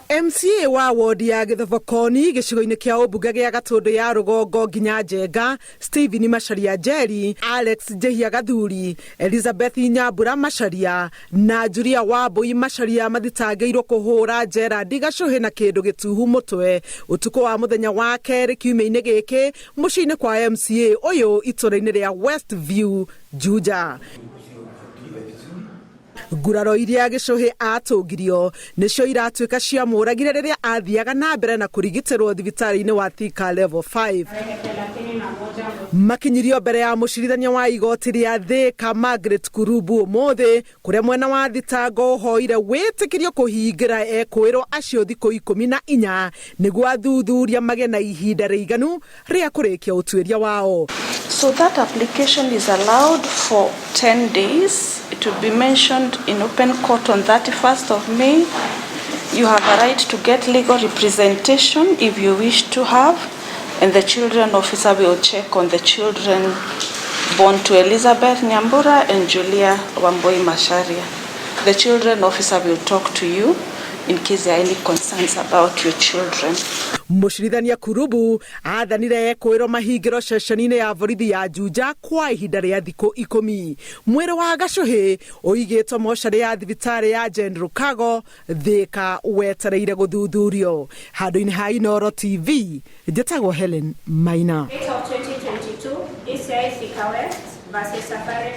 MCA wa wodi ya Gĩthobokoni gĩcigo-inĩ kĩa ũmbunge gĩa Gatũndũ ya rũgongo nginya Njenga, Stephen Macharia Njeri, Alex Njehia Gathuri, Elizabeth Nyambura Macharia na Julia Wambui Macharia mathitangĩirwo kũhũra Gerald Gacuhĩ na kĩndũ gĩtuhu mũtwe ũtukũ wa mũthenya wa kerĩ kiumia-inĩ gĩkĩ mũciĩ-inĩ kwa MCA ũyũ itũra-inĩ rĩa West View, Juja. Nguraro iria Gĩcũhĩ atũngirio nĩcio iratuĩka ciamũragire rĩrĩa athiaga na mbere na kũrigitĩrwo thibitarĩ-inĩ wa Thika Level 5. Makinyirio mbere ya mũcirithania wa igoti rĩa Thika Margaret Kurubu ũmũthĩ, kũrĩa mwena wa thitango ũhoire wĩtĩkĩrio kũhingĩra ekũĩrwo acio thikũ 14 nĩguo athuthuria magĩe na ihinda rĩiganu rĩa kũrĩkia ũtuĩria wao. So that application is allowed for 10 days. It will be mentioned in open court on 31st of May. You have a right to get legal representation if you wish to have, and the children officer will check on the children born to Elizabeth Nyambura and Julia Wambui Macharia. The children officer will talk to you in case there are any concerns about your children. Mũcirithania Kurubu athanire ekũĩrwo mahingĩro ceceni-inĩ ya borithi ya Juja kwa ihinda rĩa thikũ 10. Mwĩrĩ wa Gacuhĩ ũigĩtwo mocarĩ ya thibitarĩ ya General Kago, Thika, wetereire gũthuthurio. Handũ-inĩ ha Inooro TV, njĩtagwo Helen Maina. 8 of 2022, DCI Thika West versus Safari.